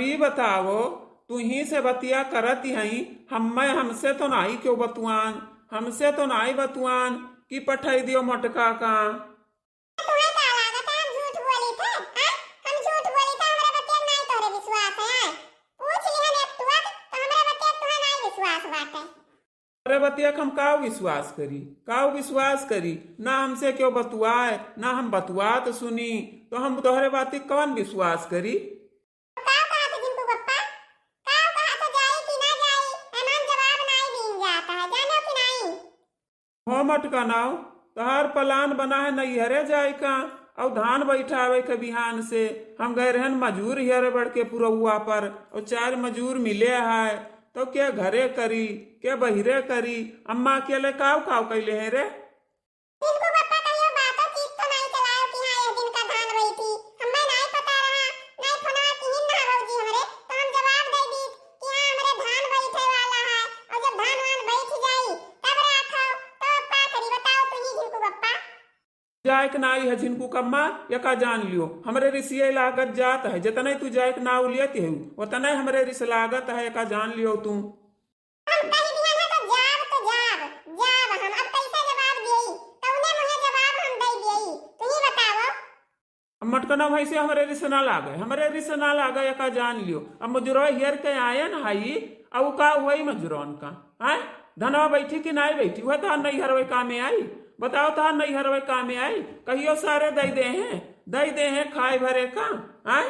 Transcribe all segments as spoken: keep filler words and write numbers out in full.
ई बताओ, तुहीं से बतिया करत हई, हम्मे, हमसे तो नाई केउ बतुआन, हमसे तो नाई बतुआन कि पठई दियो मोटका का। तुम्हें का लागत है, हम झूठ बोली थे, हैं? हम झूठ बोली थे, हमरा बतिया नाई तोहरे विश्वास है, हैं? पूछ लिहन एक टुअक, तो हमरा बतिया तुहे नाई विश्वास बाटे। तोहरे बतिया के हम काउ विश्वास करी, काउ विश्वास करी? ना हमसे केउ बतुआए, ना हम बतुआत सुनी, तो हम तोहरे बाती कवन विश्वास करी? काउ कहा थे झिनकू बप्पा? काउ कहा थे, जाई कि ना जाई? एमन जवाब नाई दीन जात है, जानो कि नाई? हो मोटका नाउ, तोहार plan बना है नैहरे जाए का, अउ धान बैठावे के बिहान से। हम गए रहन मजूर हियरे बड़के पुरौआ पर, अउ चार मजूर मिले है, तो के घरे करी, के बहिरे करी? अम्मा अकेले काउ काउ कैले हैं रे? झिनकू बप्पा कहियो बातो चीत तो नाई चलायो कि हाँ, यह दिन का धान बैठी। हम्मे नाई पता रहा, नाई फोनवा किहिन ना भौजी हमरे, तो हम जवाब दे दी कि हाँ, हमरे धान बैठे वाला है, और जब धान वान बैठ जाई, तब राखो, तो का करी, बताओ तुहीं झिनकू बप्पा। जाए के नाई है झिनकू कम्मा, एका जान लियो, हमरे रिसिये लागत जात है, जतने तू जाए के नाव लियत है, उतने हमरे रिस लागत है, एका जान लियो तू। हम कहि दिहन है तो जाब तो जाब, जाब हम। अब कैसे जवाब देई? कौने मुँहे जवाब हम दे देई? तुहीं बताओ। अब मटकना भाई से हमरे रिस ना लागे, हमरे रिस ना लागे, एका जान लियो। अब मजुरवा हेर के आयन हई, अब उ का हुई मजुरवन का? हैं? धनवा बैठी कि नाई बैठी? वह तोहार नैहरवे कामे आई? बताओ, तोहार नैहरवे कामे आई? कहियो सारे दई दे हैं, दई दे हैं खाए भरे का, हैं?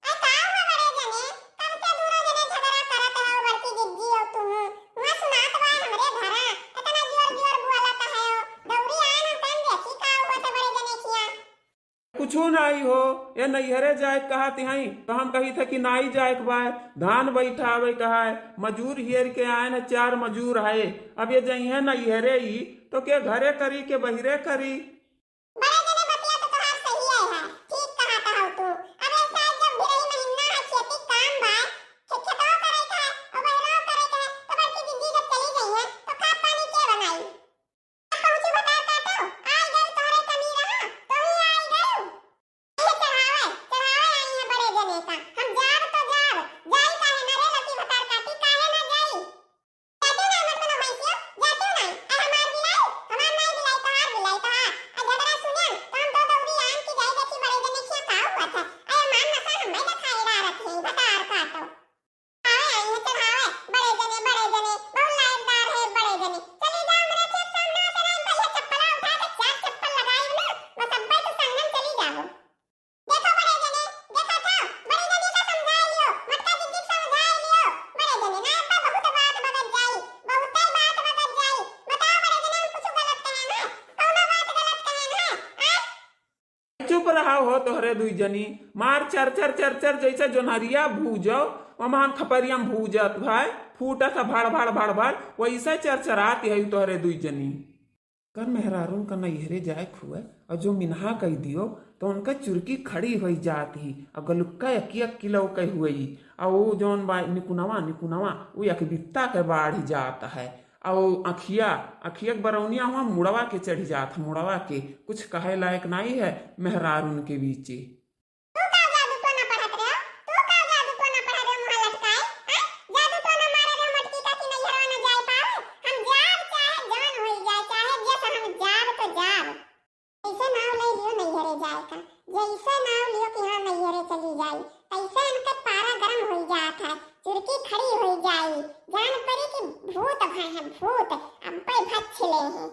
आ का हुआ बड़े जने? कब से दूनो जने झगड़ा करत हो, बड़की जिज्जी हो तुम? हुआ सुनात बा हमरे घरा, इतना जोर जोर बोलत है हो। दौड़ी आए ना तन देखी का हुआ तो बड़े जने किया। कुछू नाई हो, ये नैहरे जाए कहत हई, तो हम कही थे कि नाई जाए के बाय, धान बैठावे का है, मजूर हेर के आए न, चार मजूर है। अब ये जइहे नैहरे ई, तो के घरे करी, के बहिरे करी? बड़े जने बतिया तो तोहार सही है, है। ठीक कहत हौ तू। अब ऐसा है जब भिरही महीना है, खेती काम बा, खे-, खेतवा करे के है, और बहरवा करे के है, तो बड़की दीदी जब चली गई है, तो खाद पानी के बनाई? अब पहुँचू भतार काटो, आई गई तोहरे कमी रहा, तो ही आई गई। ये चढ़ावे, चढ़ावे आई है बड़े जने का। हम जाब तो जाब, जाई काहे ना रे लकी भतार काटी, काहे ना जाई? जाते ना मत बनो भैंसियो, जाते ना। अरे हमार बिलाई, हमार नाई बिलाई, तोहार बिलाई, तोहार। आ झगड़ा सुनन, तो हम दो दौरी आन की जाई देखी बड़े जने खिया का हुआ था। अरे मान नसा हम भाई दिखाई डारत ही, भतार काटो। आवे आई है चढ़ावे, बड़े जने, बड़े जने, बहुत लाइटदार है बड़े जने। चली जाओ मेरे खेत सामने से ना, बढ़िया चप्पला उठा के चार चप्पल लगाई ना, बस अब्बे तो संगम चली जाओ। देखो बड़े जने, देखो तो, बड़े जने का समझाए लियो, मटका दीदी का समझाए लियो। बड़े जने ना अब्बा बहुत बात बगत जाई, बहुते बात बगत जाई। बताओ बड़े जने हम कुछ गलत कहे ना, कौनो बात गलत कहे ना, आय? चुप रहा हो तोहरे दुई जनी, मार चर चर चर चर जैसे जोन्हरिया भूजो, ओमहन खपरिया में भूजत भाई, फूटत है भड़ भड़ भड़ भड़, वैसे चरचरात है तोहरे दुई जनी। कर मेहरारून का नैहरे जाए के हुए और जो मिनहा कह दियो, तो उनका चुरकी खड़ी होई जात ही और गलुक्का एक एक किलो के हुई। और वो जौन बा निकुनवा, निकुनवा, वो एक बित्ता के बाढ़ जात है। और अखिया, अखिया के बरौनिया हुआ मुड़वा के चढ़ जात है, मुड़वा के कुछ कहे लायक नाई है मेहरारून के बीचे। तू का जादू टोना पढ़त रहे हो? तू का जादू टोना पढ़त रहे हो, मुँह लटकाए? हैं? जादू टोना मारे रहे हो मटकी का कि नैहरवा न जाए पावे? हम जाब चाहे जवन होई जाए, चाहे जस हम जाब तो जाब। जैसे नाव ले लियो नैहरे जाए का, जैसे नाव लियो कि हाँ नैहरे चली जाई, तैसे इनके पारा गरम होई जात है, चुरकी खड़ी होई जाई, जान पड़ी कि भूत भय है भूत, अब्बे भच ले हैं।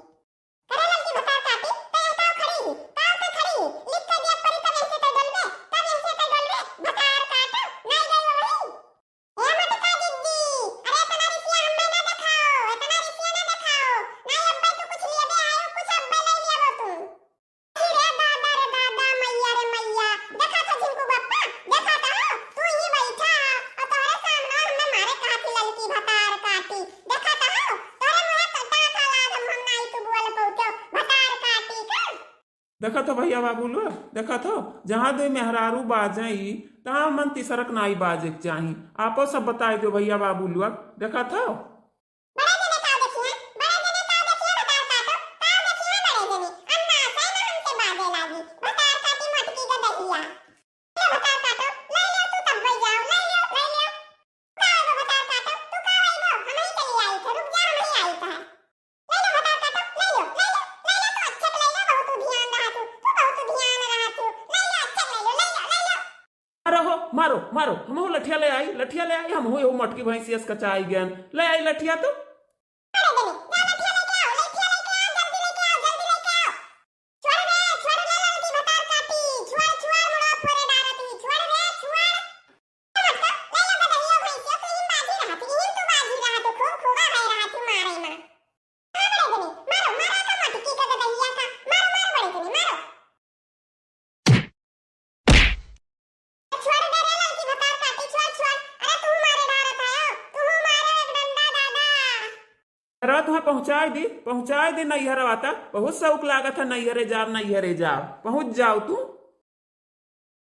करे ललकी भतार काटी, तै ताव खड़ी ही, ताव तै खड़ी ही, लिख के दिया परी तब ऐसे तै डोलबे, तब ऐसे तै डोलबे, भतार काटो, नाई गई हो वही। ए मटका दीदी, अरे इतना रिसिया हमें ना दिखाओ, इतना रिसिया ना दिखाओ, नाई अब्बे तू कुछ लिए दे आयो, कुछ अब्बे ले लिया वो तू। अरे दादा रे दादा, मैया रे मैया, देखा था झिनकू बप्पा, देखा था हो, तू ही बैठा, और तोहरे सामने हमें मारे कहा थी ललकी भतार काटी, देखा था हो, तोहरे मुँहे कटा का लाग हम, हम नाई तू बोल पौतो, भतार काटी का। देखत हो भैया बाबू लोग, देखत हो, जहाँ दो मेहरारू बाजई, तहाँ मन तीसरक नाई बाजे के चाही। आपो सब बताए दो भैया बाबू लोग, देखत हो। बड़े जने का देखिए, बड़े जने का देखिए, भतार काटो, का देखिए बड़े जने, अन्ना से ना हमसे बाजे लागी, भतार काटी मटकी के दहिया। ले भतार काटो, ले ले तू तब वही जाओ, ले मारो, मारो, हमहू लठिया ले आई, लठिया ले आई, हमहू एहू मोटकी भैंसिया से कचाई गयन। ले आई लठिया तू। अरे देवी, जा लठिया लेके आओ, लठिया लेके आओ, जल्दी लेके आओ, जल्दी लेके आओ। छोड़ रे, छोड़ रे ललकी भतार काटी, छोड़, छोड़ मुड़वा फोरे डारत ही, छोड़ रे, छोड़। ए मोटका, ले लो गदहिया भैंसिया, तू ही बाजी रहत, ही तू बाजी रहत, खूब खूबा भय रहत ही मारे में। हाँ बड़े देवी, मारो, मारो का मोटकी का गदहिया का, मारो, मारो बड़े देवी, मारो। छोड़ दे रे ललकी भतार काटी, छोड़, छोड़। अरे तू मारे डारत आयो, तू मारे एक डंडा दादा। अरे तुहें पहुँचाए दी, पहुँचाए दी नैहरवा तक। बहुत शौक लागत है नैहरे जाब, नैहरे जाब। पहुँच जाओ तू।